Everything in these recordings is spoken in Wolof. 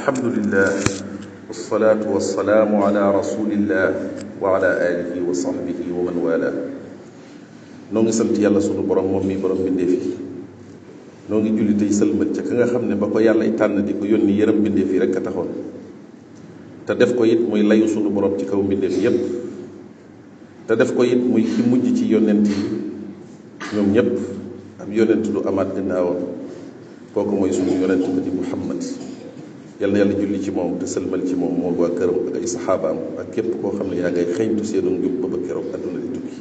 alhamdulillah wasalaatu wasalaamu ala rasulillah wa ala alihi wa sahbihi wa man wala. noo ngi sant yàlla sunu borom moom mi borom mbindeef yi. noo ngi julli tey sëlmat ca ka nga xam ne ba ko yàlla tànn di ko yónni yërëm mbindeef yi rek a taxoon, te def ko it muy layu sunu borom ci kaw mbindeef yépp, te def ko it muy ki mujj ci yonent yi ñoom ñépp. ab yonent du amaat gannaawam, kooku mooy sunu yonent ba di Muhammad. yal na yàlla julli ci moom te sëlmal ci moom moo waa këram ak ay saxaabaam ak képp koo xam ne yaa ngay xeeñtu seenu njub ba ba keroog àdduna di tukki.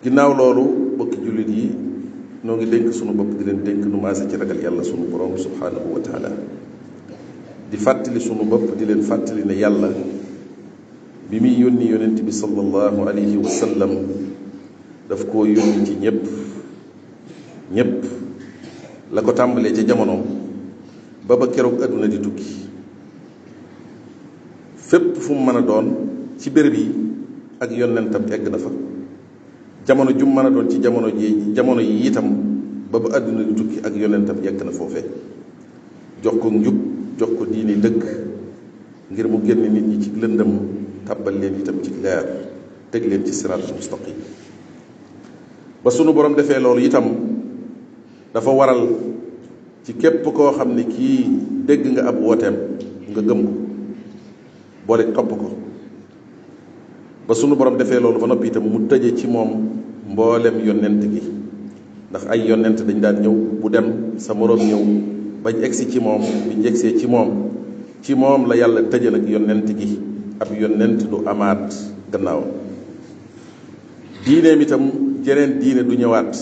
ginnaaw loolu bokki jullit yi, noo ngi dénk sunu bopp di leen dénk nu maase ci ragal yàlla sunu borom subhanahu wa taala. di fàttali sunu bopp di leen fàttali ne yàlla bi muy yónni yonent bi sallallahu alayhi wa sallam daf koo yónni ci ñépp la ko tàmbalee ca jamonoom ba ba keroog àdduna di tukki. fépp fu mu mën a doon ci béréb yi ak yonentam egg na fa. jamono jum mën a doon ci jamono yi itam ba ba àdduna di tukki ak yonentam yegg na foofee. jox ko njub, jox ko diini dëgg ngir mu génn nit ñi ci lëndëm tàbbal leen itam ci leer, teg leen ci siraatul mustaqim. ba sunu borom defee loolu itam dafa waral ci képp koo xam ne kii dégg nga ab wooteem nga gëm ko boole topp ko. ba sunu borom defee loolu ba noppi itam mu tëje ci moom mboolem yonent gi, ndax ay yonent dañ daan ñëw, bu dem sa moroom ñëw bañ egsi ci moom. biñ egsee ci moom la yàlla tëje nag yonent gi. ab yonent du amaat gannaaw diineem itam, jeneen diine du ñëwaat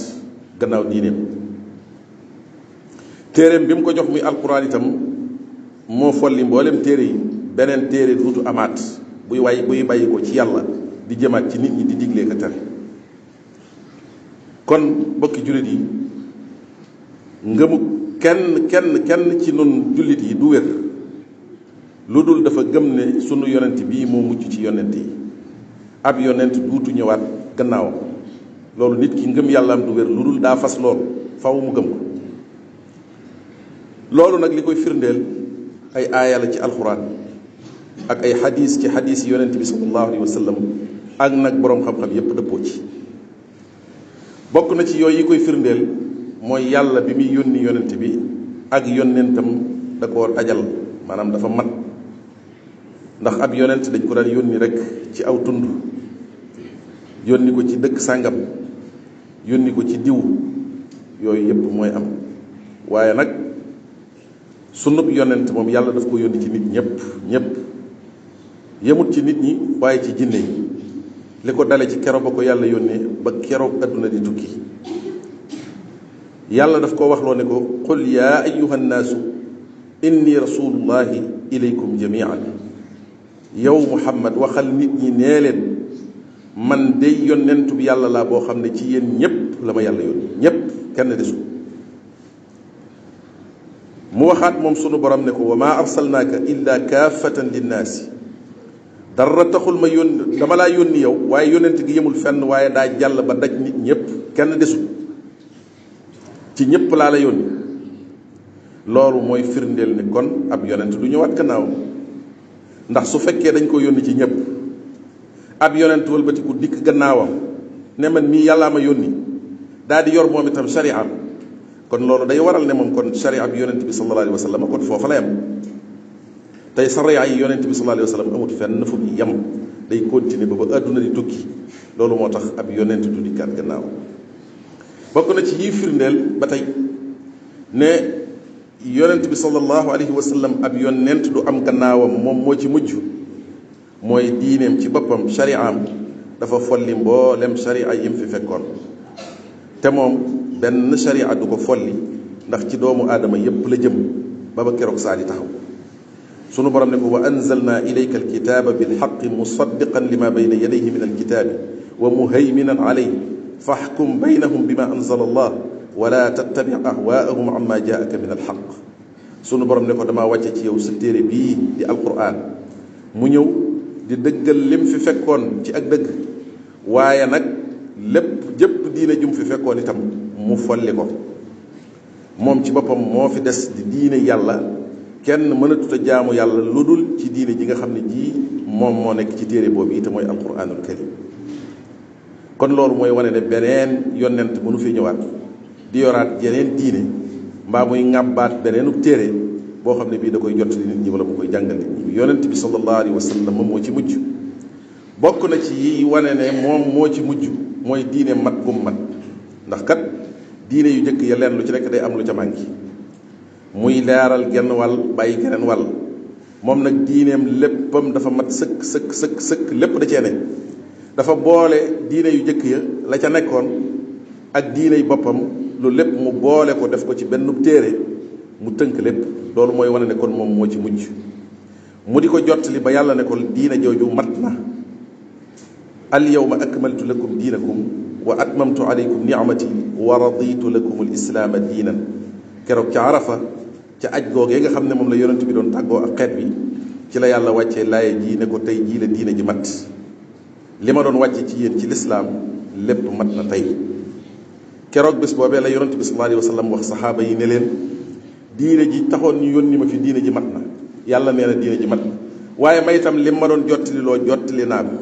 gannaaw diineem. téereem bi mu ko jox muy alquran itam moo folli mboolem téere yi. beneen téere duutu amaat buy bàyyi ko ci yàlla di jëmaat ci nit ñi di diglee ka tere. kon bokki jullit yi, ngëmu kenn ci nun jullit yi du wér lu dul dafa gëm ne sunu yonent bii moo mujj ci yonent yi. ab yonent duutu ñëwaat gannaawam. loolu nit ki ngëm yàllaam du wér lu dul daa fas lool faw mu gëm ko. loolu nag li koy firndeel ay aaya la ci alxuraan ak ay xadis ci xadis yi yonent bi sallallahu alayhi wa sallam ak nag boroom xam-xam yépp dëppoo ci. bokk na ci yooyu yi koy firndeel mooy yàlla bi muy yónni yonent bi ak yonentam da koo ajal, maanaam dafa mat. ndax ab yonent dañ ko daan yónni rek ci aw tund, yónni ko ci dëkk sàngam, yónni ko ci diw, yooyu yépp mooy am. waaye nag sunub yonent moom yàlla daf ko yónni ci nit ñépp yemut ci nit ñi waaye ci jinne yi. li ko dale ci keroog ba ko yàlla yónnee ba keroog adduna di tukki. yàlla daf ko waxloo ne ko qul yaa ayyuha nnaasu inni rasulullahi ilaykum jamian. yow Muhammad waxal nit ñi nee leen man de yonentu bi yàlla laa boo xam ne ci yéen ñépp la ma yàlla yónni, ñépp kenn desu. mu waxaat moom sunu borom ne ko wa maa arsalnaaka illa kaafatan linnaasi. dara taxul ma yónni, dama laa yónni yow, waaye yonent gi yemul fenn, waaye daa jàll ba daj nit ñépp, kenn desu. ci ñépp laa la yónni. loolu mooy firndeel ne kon ab yonent du ñëwaat gannaaw. ndax su fekkee dañ ko yónni ci ñépp, ab yonent wëlbatiku dikk gannaawam ne man mii yàllaa ma yónni, daal di yor moom itam shari'am, kon loolu day waral ne moom kon shari'a bi yonent bi sallallahu alayhi wa sallam kon foofa la yam. tey shari'a yi yonent bi sallallahu alayhi wa sallam amut fenn fu mu yem, day continuer ba àdduna di tukki. loolu moo tax ab yonent du dikkaat gannaaw. bokk na ci yi firndeel ba tey ne yonent bi sallallahu alayhi wa sallam ab yonent du am gannaawam, moom moo ci mujj. mooy diineem ci boppam, shari'am dafa folli mboolem shari'a yim fi fekkoon. te moom benn shari'a du ko folli, ndax ci doomu aadama yépp la jëm ba ba keroog saa di taxaw. sunu borom ne ko wa anzalna ilayka alkitaba bilxaqi musaddiqan lima bayna yadayhi min alkitabi wa muhayminan alayhi faxkum baynahum bima anzala allah wala tattabi ahwaahum amma jaaka min alxaq. sunu borom ne ko damaa wàcce ci yow sa téere bii di alquran mu ñëw di dëggal lim fi fekkoon ci ak dëgg, waaye nag lépp jëpp diine jum fi fekkoon itam mu folli ko. moom ci boppam moo fi des di diine yàlla kenn mënatut a jaamu yàlla lu dul ci diine ji nga xam ne ji moom moo nekk ci téere boobu yi te mooy alquranul karim kon loolu mooy wane ne beneen yonent mënu fi ñëwaat di yoraat yeneen diine mbaa muy ŋàbbaat beneenu téere boo xam ne bii da koy jottali nit ñi wala mu koy jàngal nit ñi yonent bi sallallahu alayhi wa sallam moom moo ci mujj bokk na ci yi wane ne moom moo ci mujj mooy diine mat gum mat ndax kat diine yu njëkk ya leen lu ci nekk day am lu ca manki muy leeral genn wàll bàyyi geneen wàll moom nag diineem léppam dafa mat sëkk sëkk sëkk sëkk lépp da cee ne dafa boole diine yu njëkk ya la ca nekkoon ak diine yu boppam lu lépp mu boole ko def ko ci benn téere mu tënk lépp loolu mooy wane ne kon moom moo ci mujj mu di ko jottali ba yàlla ne ko diine jooju mat na al yawma akmaltu lakum diinakum wa atmamtu alaykum ni'mati wa raditu lakum al islaama diinan keroog ca arafa ca aj googee nga xam ne moom la yonent bi doon tàggoo ak xeet bi ci la yàlla wàccee laaye ji ne ko tey jii la diine ji mat li ma doon wàcce ci yéen ci lislaam lépp mat na tey keroog bés boobee la yonent bi sallallahu alayhi wa sallam wax saxaaba yi ne leen diine ji taxoon ñu yónni ma fi diine ji mat na yàlla nee na diine ji mat na waaye may itam li ma doon jottali loo jottali naa ko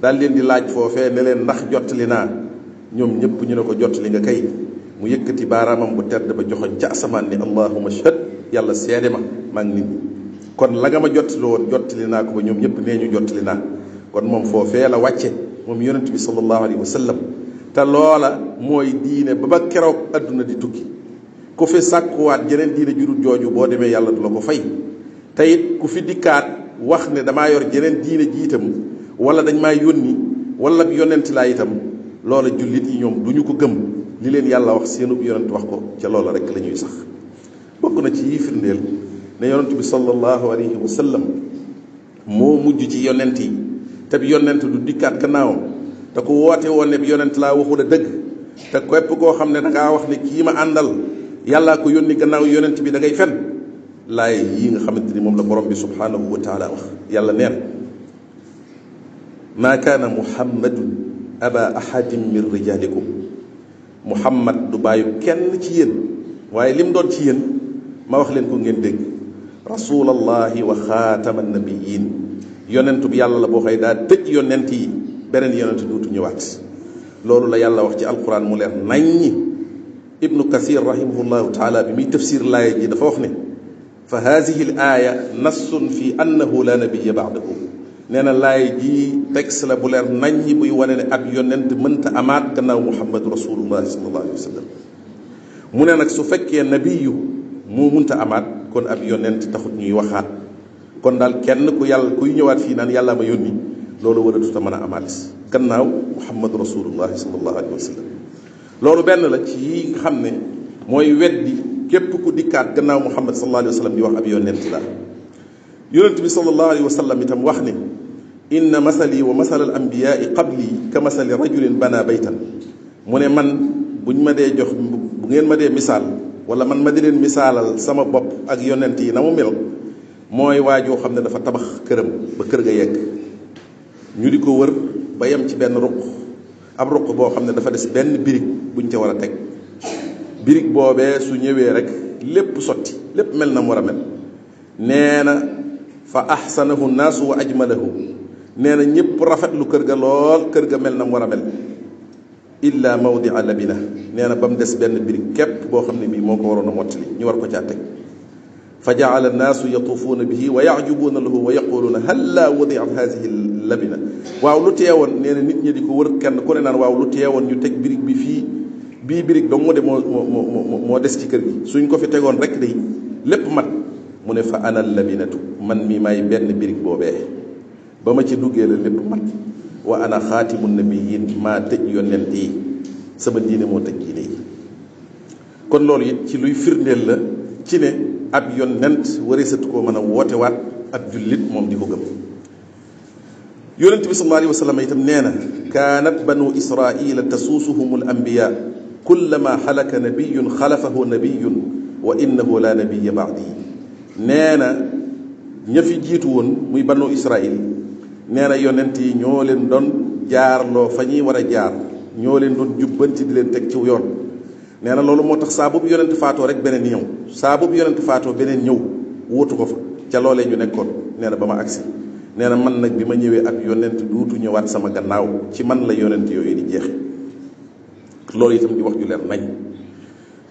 daal leen di laaj foofee ne leen ndax jottali naa ñoom ñëpp ñu ne ko jottali nga kay mu yëkkati baaraamam bu tedd ba joxoñ ca asamaan ni allahumma ashhad yàlla seede ma maa ngi nit ñi kon la nga ma jottali woon jottali naa ko ba ñoom ñëpp nee ñu jottali naa kon moom foofee la wàcce moom yonent bi sallallahu alayhi wa sallam te loola mooy diine ba keroog adduna di tukki ku fi sàkkuwaat jeneen diine jurul jooju boo demee yàlla du la ko fay te it ku fi dikkaat wax ne damaa yor jeneen diine ji itam wala dañ maa yónni wala yonent laa itam loola jullit yi ñoom du ñu ko gëm li leen yàlla wax seenub yonent wax ko ca loola rek la ñuy sax bokk na ci yi firndeel ne yonent bi sallallahu alayhi wa sallam moo mujj ci yonent yi te bi yonent du dikkaat gannaawam te ku woote woon ne bi yonent laa waxul a dëgg te képp koo xam ne da ngaa wax ne kii ma àndal yàllaa ko yónni gannaaw yonent bi da ngay fen laaye yii nga xamante ni moom la borom bi subhanahu wa taala wax yàlla neen maa kaana muhammadun aba ahadin min rijalikum muhammad du bàyyu kenn ci yéen waaye lim doon ci yéen ma wax leen ko ngeen dégg rasulallahi wa xaatama nabiyin yonentu bi yàlla la boo xëy daa tëj yonent yi beneen yonent duutu ñëwaat loolu la yàlla wax ci alquran mu leer naññi ibnu kasir rahimahullahu taala bi muy tafsir laaya ji dafa wax ne fa haadihi l aaya nassun fi annahu la nabiya baadahu nee na laaya ji texte la bu leer naññi buy wane ne ab yonent mënta amaat gannaaw muhammadu rasulullahi sallallahu alayhi wa sallam mu ne nag su fekkee nabiyu moo mënta amaat kon ab yonent taxut ñuy waxaat kon daal kenn ku yàlla kuy ñëwaat fii naan yàlla ma yónni loolu war a tuta mën a amaat gannaaw muhammadu rasulullahi sallallahu alayhi wa sallam loolu benn la ci yi nga xam ne mooy weddi képp ku dikkaat gannaaw muhammad sallallahu alayhi wa sallam di wax ab yonent la yonent bi sallallahu alayhi wa sallam itam wax ne inna masali wa masala al anbiyaai qabli ka masali rajulin bana baytan mu ne man buñ ma dee jox bu ngeen ma dee misaal wala man ma di leen misaalal sama bopp ak yonent yi na mu mel mooy waajoo xam ne dafa tabax këram ba kër ga yegg ñu di ko wër ba yem ci benn ruq ab ruq boo xam ne dafa des benn birig buñ ca war a teg birig boobee su ñëwee rek lépp sotti lépp mel na mu war a mel nee na fa ahsanahu naasu wa ajmalahu nee na ñëpp rafetlu kër ga lool kër ga mel na mu war a mel illa mawdia labina nee na ba mu des benn birig képp boo xam ne bii moo ko waroon a mottali ñu war ko caa teg fa jaala annaasu yatuufuuna bihi wa yajubuuna lahu wa yaquluuna hal laa wadiat hadihi labina waaw lu teewoon nee na nit ñi di ko wër kenn ku ne naan waaw lu teewoon ñu teg birig bi fii bii birig dong mu de moo des ci kër gi suñ ko fi tegoon rek day lépp mat mu ne fa ana labinatu man mi may benn birig boobee ba ma ci duggee la lépp mat wa ana xaatimu nabiyin maa tëj yonent yi sama diine moo tëj diine yi kon loolu it ci luy firndeel la ci ne ab yonent wareesatu koo mën a woote waat ab jullit moom di ko gëm yonent bi sallallahu alayhi wa sallam itam nee na kaanat banu israila tasuusuhum al anbiya kullama xalaka nabiyun xalafahu nabiyun wa innahu la nabiya baadi nee na ña fi jiitu woon muy banu israil nee na yonent yi ñoo leen doon jaarloo fa ñuy war a jaar ñoo leen doon jubbanti di leen teg ci yoon nee na loolu moo tax saa bu yonent faatoo rek beneen ñëw saa bu yonent faatoo beneen ñëw wóotu ko fa ca loolee ñu nekkoon. nee na ba ma agsi nee na man nag bi ma ñëwee ab yonent duutu ñëwaat sama gannaaw ci man la yonent yooyu di jeexe. loolu itam di wax ju leer nañ.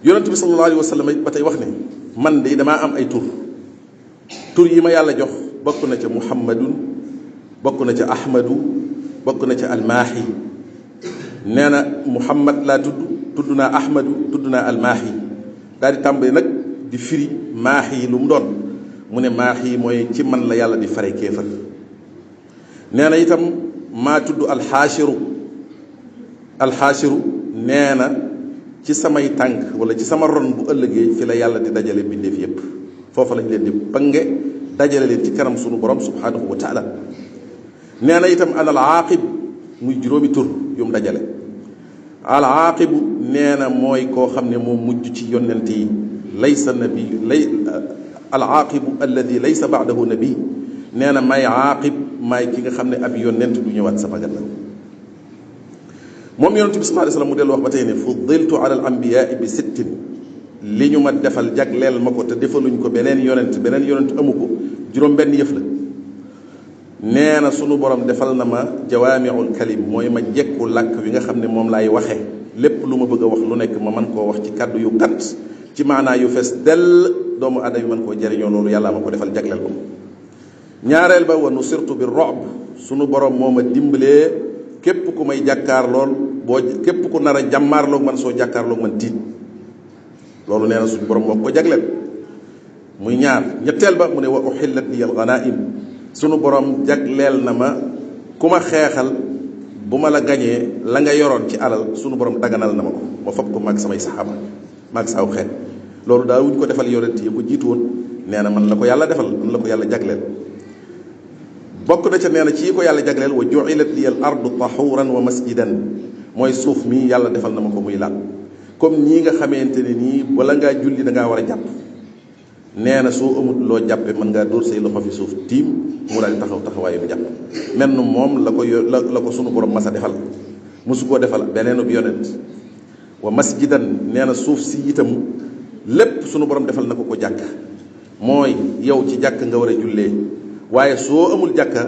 yonent bi sallallahu alayhi wa sallam ba tey wax ne man de damaa am ay tur yi ma yàlla jox bokk na ca muhammadun, bokk na ca ahmadu, bokk na ca almaahi. nee na muhammad laa tudd naa ahmadu, tudd naa almaahi. daal di tàmbali nag di firi maahi lu mu doon. mu ne maahi mooy ci man la yàlla di fare kéefar. nee na itam maa tudd alxaashiru. nee na ci samay tànk wala ci sama ron bu ëllëgee fi la yàlla di dajale bindeef yépp. foofa lañ leen di bange dajale leen ci kanam sunu borom subhanahu wa taala. nee na itam ana al aaqib muy juróomi tur yu mu dajale. al aaqibu nee na mooy koo xam ne moo mujj ci yonent yi. laysa nabi al aaqibu alladi laysa baadahu nabi. nee na may aaqib maay ki nga xam ne ab yonent du ñëwaat sama gannaaw. moom yonent bi sallallahu alayhi wa sallam mu dellu wax ba tey ne fuddiltu ala al anbiyaa bi sittin. li ñu ma defal jagleel ma ko te defaluñ ko beneen yonent amu ko juróom-benn yëf la. nee na sunu borom defal na ma jawaamiul kalim mooy ma jekku làkk wi nga xam ne moom laay waxe lépp lu ma bëgg a wax lu nekk ma mën koo wax ci kàddu yu gàtt ci maanaa yu fees dell doomu aadama yi mën koo jëriñoo. loolu yàlla ma ko defal jagleel ko. ñaareel ba wa nusirtu bi rob sunu borom moo ma dimbalee képp ku may jàkkaarlool képp ku nar a jàmmaarloog man soo jàkkaarloog man tiit. loolu nee na suñu borom moo ko jagleel muy ñaar. ñetteel ba mu ne wa uhillat li al ghanaim sunu borom jagleel na ma ku ma xeexal bu ma la gañee la nga yoroon ci alal sunu borom daganal na ma ko ma fab ko maag samay saxaaba maag saaw xeet. loolu daa wuñ ko defal yonent yi ko jiitu woon. nee na man la ko yàlla defal man la ko yàlla jagleel. bokk na ca nee na ci yi ko yàlla jagleel wa ju'ilat li al ardu tahuran wa masjidan mooy suuf mi yàlla defal na ma ko muy laal. comme ñii nga xamante ne nii wala ngaa julli da ngaa war a jàpp. nee na soo amut loo jàppe mën ngaa dóor say loxo fi suuf tiim mu daal di taxaw taxawaayu bi jàpp. mel na moom la ko sunu borom masa defal mosu koo defal beneenub yonent. wa masjidan nee na suuf si itam lépp sunu borom defal na ko jàkk. mooy yow ci jàkk nga war a jullee waaye soo amul jàkka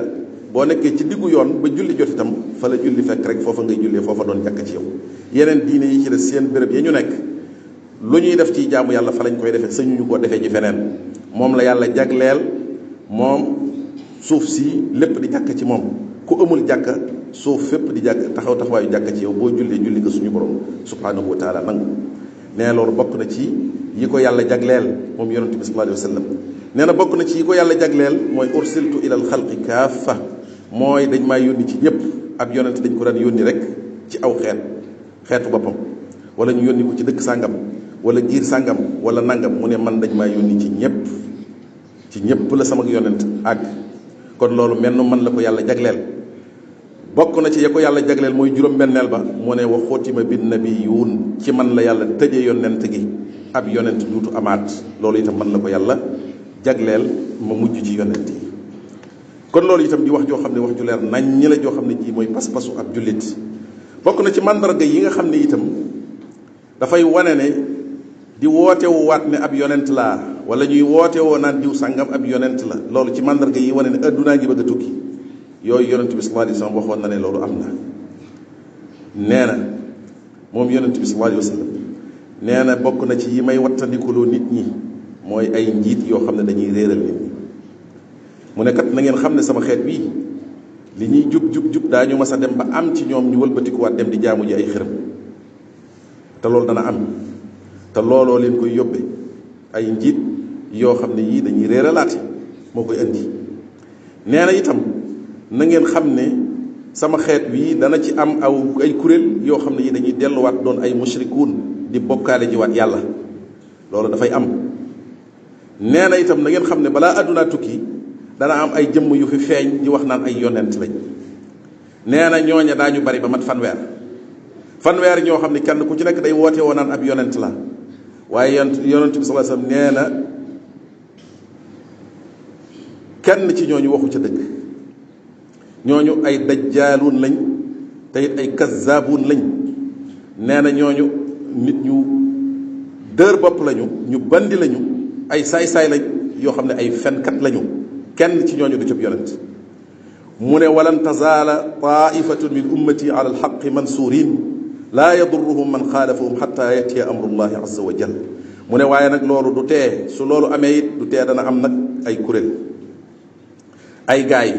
boo nekkee ci diggu yoon ba julli jot itam fa la julli fekk rek foofa ngay jullee foofa doon jàkk ci yow. yeneen diine yi ci des seen béréb ya ñu nekk lu ñuy def ci jaamu yàlla fa lañ koy defee sañu ñu ko defee ji feneen. moom la yàlla jagleel moom suuf si lépp di jàkk ci moom. ku amul jàkka suuf fépp di jàkk taxawaayu jàkk ci yow boo jullee julli nga suñu borom subhanahu wa taala nangu. nee loolu bokk na ci yi ko yàlla jagleel moom yonente bi sallallahu alayhi wa sallam. nee na bokk na ci yi ko yàlla jagleel mooy ursiltu ilal xalqi kaafa mooy dañ maa yónni ci ñëpp. ab yonent dañ ko daan yónni rek ci aw xeetu boppam wala ñu yónni ko ci dëkk sàngam wala giir sàngam wala nangam. mu ne man dañ maa yónni ci ñëpp la sama yonent àgg. kon loolu mel na man la ko yàlla jagleel. bokk na ci ya ko yàlla jagleel mooy juróom-benneel ba mu ne wa xotima bin nabiyuun ci man la yàlla tëje yonent gi ab yonent duutu amaat. loolu itam man la ko yàlla jagleel ma mujj ci yonent yi. kon loolu itam di wax joo xam ne wax ju leer nañ ñi la joo xam ne ji mooy pas-pasu ab jullit. bokk na ci màndarga yi nga xam ne itam dafay wane ne di wootewu waat ne ab yonent laa wala ñuy wootewoo naan diw sàngam ab yonent la. loolu ci màndarga yi wane ne addunaa ngi bëgg a tukki. yooyu yonent bi sallallahu alayhi wa sallam waxoon na ne loolu am na. nee na moom yonent bi sallallahu alayhi wa sallam nee na bokk na ci yi may wattandikuloo nit ñi mooy ay njiit yoo xam ne dañuy réeral nit ñi. mu ne kat na ngeen xam ne sama xeet bii li ñuy jub daañu mas a dem ba am ci ñoom ñu wëlbatikuwaat dem di jaamu ji ay xërëm. te loolu dana am te looloo leen koy yóbbe ay njiit yoo xam ne yii dañuy réeralaate moo koy indi. nee na itam na ngeen xam ne sama xeet bii dana ci am ay kuréel yoo xam ne yi dañuy delluwaat doon ay mushrikuun di bokkaale ji waat yàlla. loolu dafay am. nee na itam na ngeen xam ne balaa àddunaa tukki dana am ay jëmm yu fi feeñ di wax naan ay yonent lañ. nee na ñooña daañu bari ba mat fanweer ñoo xam ne kenn ku ci nekk day woote woo naan ab yonent la. waaye yonent bi sallallahu alayhi wasallam nee na kenn ci ñooñu waxu ca dëgg. ñooñu ay dajjaaluun lañ te it ay kazzaabuun lañ. nee na ñooñu nit ñu dër bopp lañu ñu bandi lañu ay saay-saay lañ yoo xam ne ay fenkat lañu kenn ci ñooñu du cëb yonent mu ne walan tazaala taifatun min ummati ala alxaqi mansuurin laa yadurruhum man xaalafahum xatta yatiya amrullahi azza wa jal mu ne waaye nag loolu du tee su loolu amee it du tee dana am nag ay kuréel ay gaay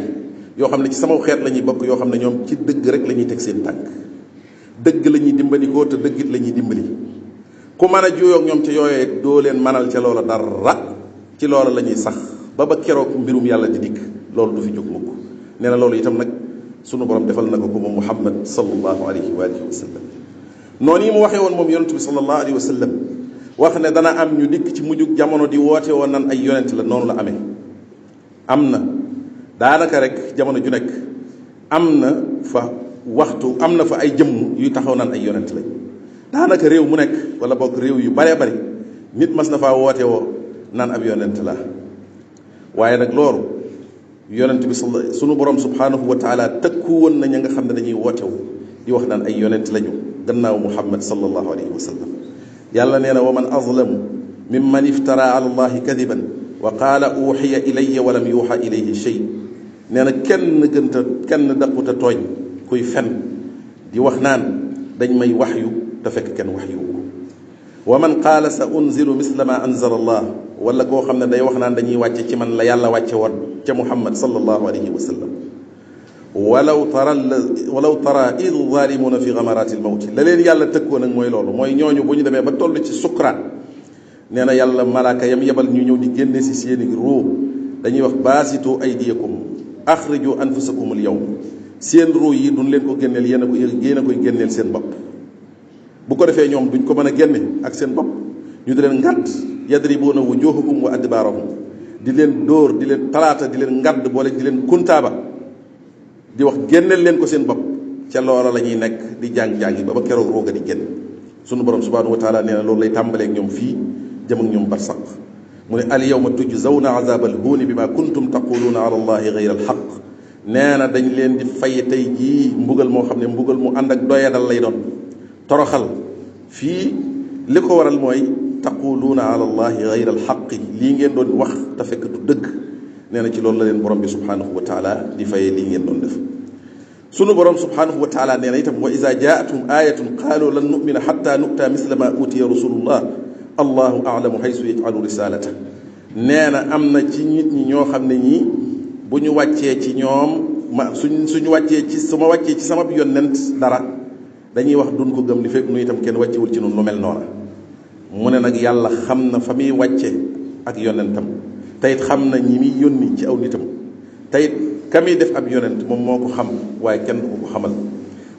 yoo xam ne ci sama xeet la ñuy bokk yoo xam ne ñoom ci dëgg rek la ñuy teg seen tànk dëgg la ñuy dimbandikoo te dëggit la ñuy dimbali ku mën a juyoog ñoom ca yooyee doo leen manal ca loola dara ci loola la ñuy sax ba keroog mbirum yàlla di dikk loolu du fi jóg mukk nee na loolu itam nag sunu borom defal na ko moom Muhammad sallallahu alayhi wa alihi wa sallam noonu yi mu waxee woon moom yonent bi sallallahu alayhi wa sallam wax ne dana am ñu dikk ci mujjug jamono di woote woon nan ay yonent la noonu la amee am na daanaka rek jamono ju nekk am na fa waxtu am na fa ay jëmm yuy taxaw naan ay yonent lañ daanaka réew mu nekk wala boog réew yu baree bari nit mas na faa woote woo naan ab yonent la waaye nag loolu yonent bi sunu borom subhanahu wa taala tëkku woon na ña nga xam ne dañuy wootewu di wax naan ay yonent lañu gannaaw muhammad sallallahu alayhi wa sallam yàlla nee na wa man azlamu mimman iftara ala allahi kadiban wa qaala uxiya ilayya wa lam yuuxa ilayhi shay nee na kenn daquta tooñ kuy fen di wax naan dañ may waxyu te fekk kenn waxyu wa man qaala sa unzilu misla ma anzala allah wala koo xam ne day wax naan dañuy wàcce ci man la yàlla wàcce woon ca muhammad sallallahu alayhi wa sallam walaw tara id zalimuna fi gamarati lmawti la leen yàlla tëkkoo nag mooy loolu mooy ñooñu bu ñu demee ba toll ci sukuraat nee na yàlla malaaka yam yebal ñu ñëw di génne si seeni ruu dañuy wax baasitu aydiyakum axriju anfusakum al yawm seen ruu yi duñ leen ko génneel yéen a koy génneel seen bopp bu ko defee ñoom duñ ko mën a génne ak seen bopp ñu di leen ngadd yadribuuna wujuhakum wa adbaarahum di leen dóor di leen talaata di leen ngadd boole di leen kuntaaba di wax génneel leen ko seen bopp ca loola la ñuy nekk di jàng-jàngi ba keroog rooga di génn sunu borom subhanahu wa taala nee na loolu lay tàmbaleeg ñoom fii jëm ak ñoom barsaq mu ne al yawma tujzawna azab al huuni bi ma kuntum taquluuna ala allahi gayra al xaq nee na dañ leen di fay tey jii mbugal moo xam ne mbugal mu ànd ak doyadal lay doon toroxal fii li ko waral mooy taquluuna ala allahi gayra al xaqi lii ngeen doon wax te fekk du dëgg nee na ci loolu la leen borom bi subhanahu wa taala di fayee lii ngeen doon def sunu borom subhanahu wa taala nee na itam wa ida jaatum ayatun qaalu lan numina xatta nu'ta misla ma utiya rasulullah allahu alamu haysu yaj'alu risalata nee na am na ci nit ñi ñoo xam ne ñii bu ñu wàccee ci ñoom suñu wàccee ci sama wàccee ci sama yonent dara dañuy wax duñ ko gëm li fekk nu itam kenn wàccewul ci noonu lu mel noona mu ne nag yàlla xam na fa muy wàcce ak yonentam teyit xam na ñi muy yónni ci aw nitam teyit ka muy def ab yonent moom moo ko xam waaye kenn du ko xamal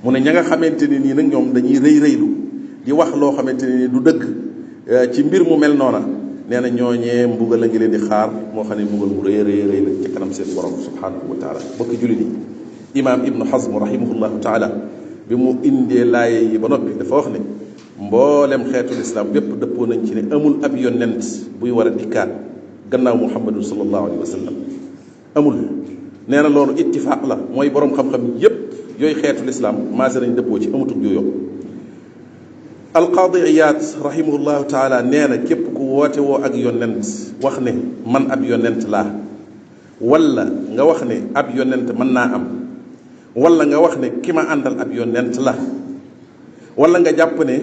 mu ne ña nga xamante ne nii nag ñoom dañuy rëylu di wax loo xamante ne nii du dëgg ci mbir mu mel noona nee na ñooñee mbugal la ngi leen di xaar moo xam ne mbugal mu rëy la ci kanam seen borom subhanahu wa taala bokk jullit yi imaam ibnu Hazm rahimahullahu taala bi mu indee laaye yi ba noppi dafa wax ne mboolem xeetul islam bépp dëppoo nañ ci ne amul ab yonent buy war a dikkaat gannaaw muhammadu sallallahu alayhi wa sallam amul nee na loolu ittifaaq la mooy borom xam-xam yépp yooyu xeetul islam maase nañ dëppoo ci amutug yooyu alqaadi Iyaad rahimahullahu taala nee na képp ku woote woo ak yonent wax ne man ab yonent laa wala nga wax ne ab yonent mën naa am wala nga wax ne ki ma àndal ab yonent la wala nga jàpp ne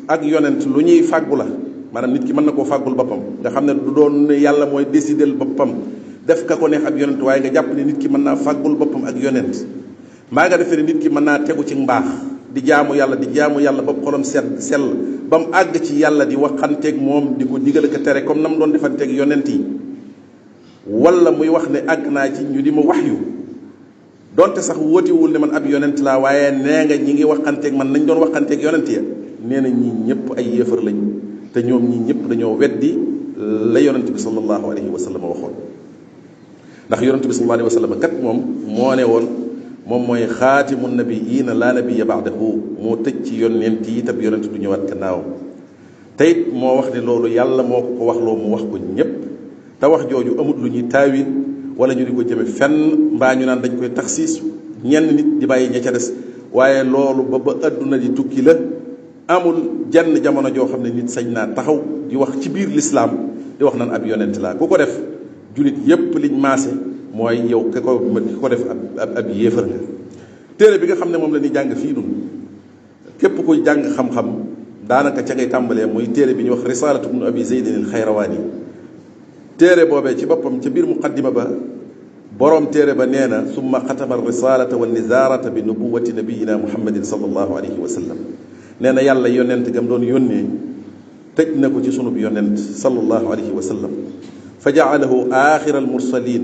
ak yonent lu ñuy fàggu la maanaam nit ki mën na koo fàggul boppam nga xam ne du doon ne yàlla mooy décider boppam def ka ko neex ab yonent waaye nga jàpp ne nit ki mën naa fàggul boppam ak yonent maa nga defee ne nit ki mën naa tegu ci mbaax di jaamu yàlla ba xolam sell ba mu àgg ci yàlla di waxanteeg moom di ko digal ak tere comme na mu doon defanteeg yonent yi wala muy wax ne àgg naa ci ñu di ma waxyu donte sax wóotiwul ne man ab yonent laa waaye nee nga ñi ngi waxanteeg man nañ doon waxanteeg yonent ya nee na ñii ñëpp ay yéefar lañ te ñoom ñii ñëpp dañoo weddi la yonent bi sallallahu alayhi wa sallam waxoon ndax yonent bi sallallahu alayhi wa sallam kat moom moo ne woon moom mooy xaatimu nabiyiina laa nabiya ba'dahu moo tëj ci yonent yi tab yonent du ñëwaat gannaawam te it moo wax ne loolu yàlla moo ko wax loo mu wax ko ñëpp te wax jooju amut lu ñuy taawil wala ñu di ko jëme fenn mbaa ñu naan dañ koy taxsiis ñenn nit di bàyyi ña ca des waaye loolu ba adduna di tukki la amul jenn jamono joo xam ne nit sañ naa taxaw di wax ci biir lislaam di wax naan ab yonent laa ku ko def julit yépp liñ maase mooy yow ki ko def ab yéefar nga. téere bi nga xam ne moom la ñuy jàng fii nun képp kuy jàng xam-xam daanaka ca ngay tàmbalee muy téere bi ñuy wax risalatu ibnu abi zeydin al xayrawaani. téere boobee ci boppam ca biir muqaddima ba boroom téere ba nee na summa xatama risalata wa nizarata bi nubuwati nabiyina muhammadin sallallahu alayhi wa sallam. nee na yàlla yonent gam doon yónnee tëj na ko ci sunub yonent sallallahu alayhi wa sallam fa jaalahu axira al mursalin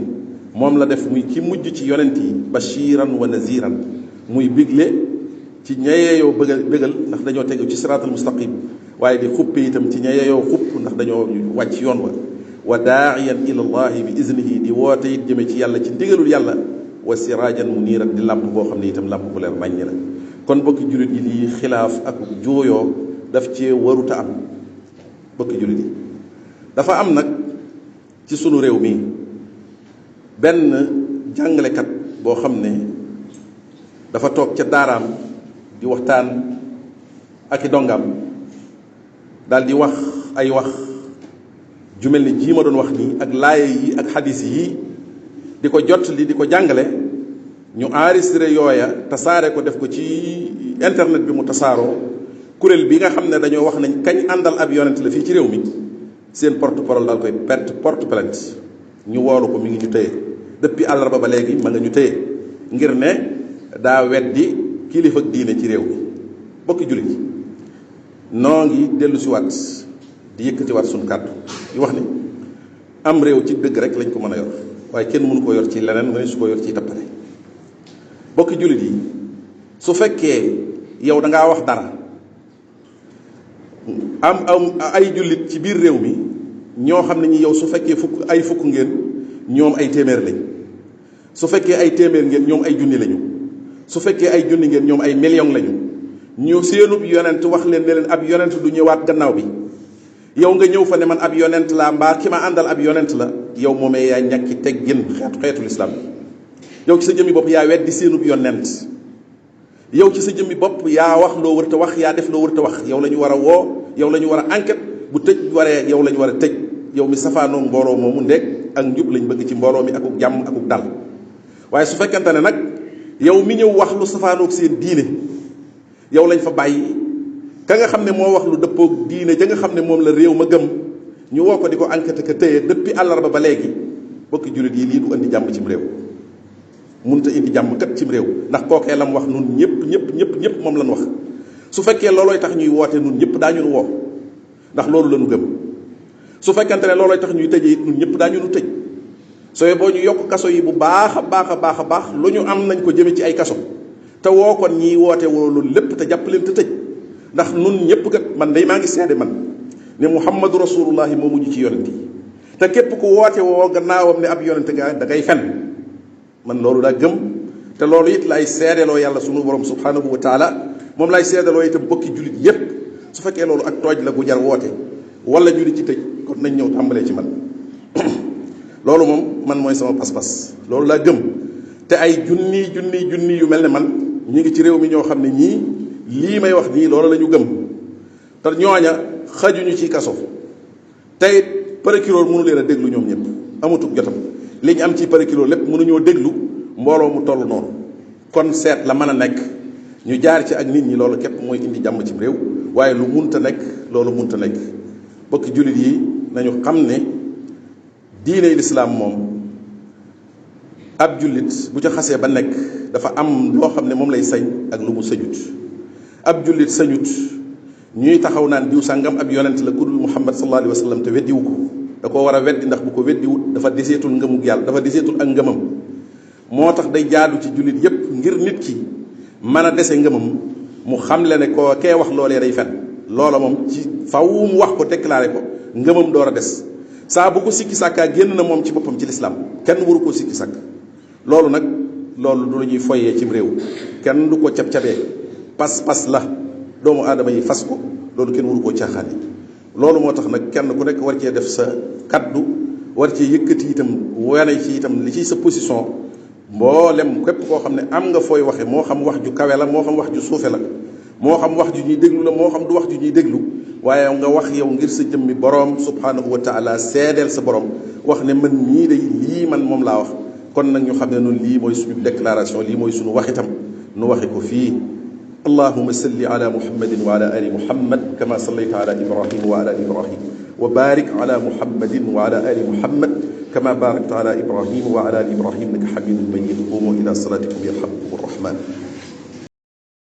moom la def muy ki mujj ci yonent yi bashiran wa naziran muy bigle ci ñayeeyoo bégal ndax dañoo tegu ci siraatal mustaqim waaye di xuppe itam ci ñayeeyoo xupp ndax dañoo wàcc yoon wa daaiyan ila allahi bi iznihi di woote it jëme ci yàlla ci ndigalul yàlla wa siraajan muniiran di làmp boo xam ne itam làmp bu leer màññi la. kon bokki jullit yi lii xilaaf ak juuyoo daf cee waruta am. bokki jullit yi dafa am nag ci sunu réew mi benn jàngalekat boo xam ne dafa toog ca daaraam di waxtaan ak i dongam daal di wax ay wax ju mel ni jii ma doon wax nii ak laaye yi ak xadis yi di ko jot li di ko jàngale ñu enregistré yooya tasaare ko def ko ci internet bi mu tasaaroo kuréel bi nga xam ne dañoo wax nañ kañ àndal ab yonent la fii ci réew mi seen porte parole daal koy porte plainte ñu woolu ko mi ngi ñu téye depuis àllarba ba léegi ma nga ñu téye ngir ne daa weddi kilifa ak diine ci réew mi. bokki jullit noo ngi dellu si waat di yëkkati waat suñu kàddu di wax ni am réew ci dëgg rek lañ ko mën a yor waaye kenn mënu ko yor ci leneen nga ne su ko yor ci tappale. bokki jullit yi su fekkee yow da ngaa wax dara am ay jullit ci biir réew mi ñoo xam ne ñi yow su fekkee fukk ngeen ñoom ay téeméer lañ, su fekkee ay téeméer ngeen ñoom ay junni lañu, su fekkee ay junni ngeen ñoom ay million lañu. ñu seenub yonent wax leen ne leen ab yonent du ñëwaat gannaaw bi yow nga ñëw fa ne man ab yonent laa mbaa ki ma àndal ab yonent la, yow moomee yaa ñàkki teggin xeetu lislaam yow ci sa jëmmi bopp yaa weddi seenub yonent, yow ci sa jëmmi bopp yaa wax loo wërta wax, yaa def loo wërta wax. yow la ñu war a woo, yow la ñu war a enquête, bu tëj waree yow la ñu war a tëj. yow mi safaanoo mbooloo moomu ndéeg ak njub lañ bëgg ci mbooloo mi akuk jàmm akuk dal. waaye su fekkente ne nag yow mi ñëw wax lu safaanoog seen diine yow lañ fa bàyyi, ka nga xam ne moo wax lu dëppoog diine ja nga xam ne moom la réew ma gëm ñu woo ko di ko enquête ka téye depuis àllarba ba léegi. bokki jullit yi lii du indi jàmm cim réew, mënut a indi jàmm kat cim réew, ndax kookee lam wax nun ñëpp moom lañ wax. su fekkee loolooy tax ñuy woote nun ñëpp daañu nu woo ndax loolu la ñu gëm. su fekkente ne loolooy tax ñuy tëjee it nun ñëpp daañu nu tëj. sooy boo ñu yokk kaso yi bu baax a baax lu ñu am nañ ko jëme ci ay kaso te woo kon ñiy woote woo loolu lépp te jàpp leen te tëj. ndax nun ñëpp kat man day maa ngi seede man ne muhammadu rasulullahi moo mujj ci yonent yi, te képp ku woote woo gannaawam ne ab yonent nga da ngay fen. man loolu daa gëm te loolu it lay seedeloo yàlla sunu borom subhanahu wa taala, moom lay seedeloo itam bokki jullit yépp. su fekkee loolu ak tooj la gu jar woote wala ñu di ci tëj kon nañ ñëw tàmbalee ci man loolu moom man mooy sama pas-pas, loolu laa gëm. te ay junni yu mel ne man ñi ngi ci réew mi ñoo xam ne ñii lii may wax nii loolu la ñu gëm, te ñooña xajuñu ci kaso. tey procureur mënu leen a déglu ñoom ñëpp, amatul jotam. li ñu am ci procureur lépp mënuñoo déglu mbooloo mu toll noonu. kon seet la mën a nekk ñu jaar ci ak nit ñi, loolu képp mooy indi jàmm ci réew. waaye lu munta nekk loolu munta nekk. bokki jullit yi nañu xam ne diine lislaam moom ab jullit bu ca xasee ba nekk dafa am loo xam ne moom lay sañ ak lu mu sañut. ab jullit sañut ñuy taxaw naan diw sàngam ab yonent la ku dul muhammad sallallahu alayhi wa sallam te weddiwu ko. da koo war a weddi ndax bu ko weddiwut dafa deseetul ngëmug yàlla, dafa deseetul ak ngëmam. moo tax day jaadu ci jullit yépp ngir nit ki mën a dese ngëmam mu xamle ne ko kee wax loolee day fen. loola moom ci faw mu wax ko déclaré ko ngëmam door a des. saa bu ko sikki sàkkaa génn na moom ci boppam ci lislaam, kenn waru koo sikki sàkk. loolu nag loolu du la ñuy foyee cim réew, kenn du ko cab-cabee. pas-pas la doomu aadama yi fas ko, loolu kenn waru koo caaxaane. loolu moo tax nag kenn ku nekk war cee def sa kaddu, war cee yëkkati itam wane ci itam li ciy sa position. mboolem képp koo xam ne am nga fooy waxe, moo xam wax ju kawe la, moo xam wax ju suufe la, moo xam wax ju ñuy déglu la, moo xam du wax ju ñuy déglu, waaye nga wax yow ngir sa jëmmi boroom subhanahu wa taala seedeel sa borom wax ne man mii day lii man moom laa wax kon nag ñu xam ne noonu lii mooy suñu déclaration lii mooy suñu wax itam nu waxe ko fii allahuma salli ala muhammadin wa ala ali muhammad kama sallayta ala ibrahim wa ala ibrahim wa barik ala muhammadin wa ala ali muhammad kama barakta ala ibrahim wa ala ali ibrahim innaka hamidun majid qumu ila salatikum yarhamkum arrahman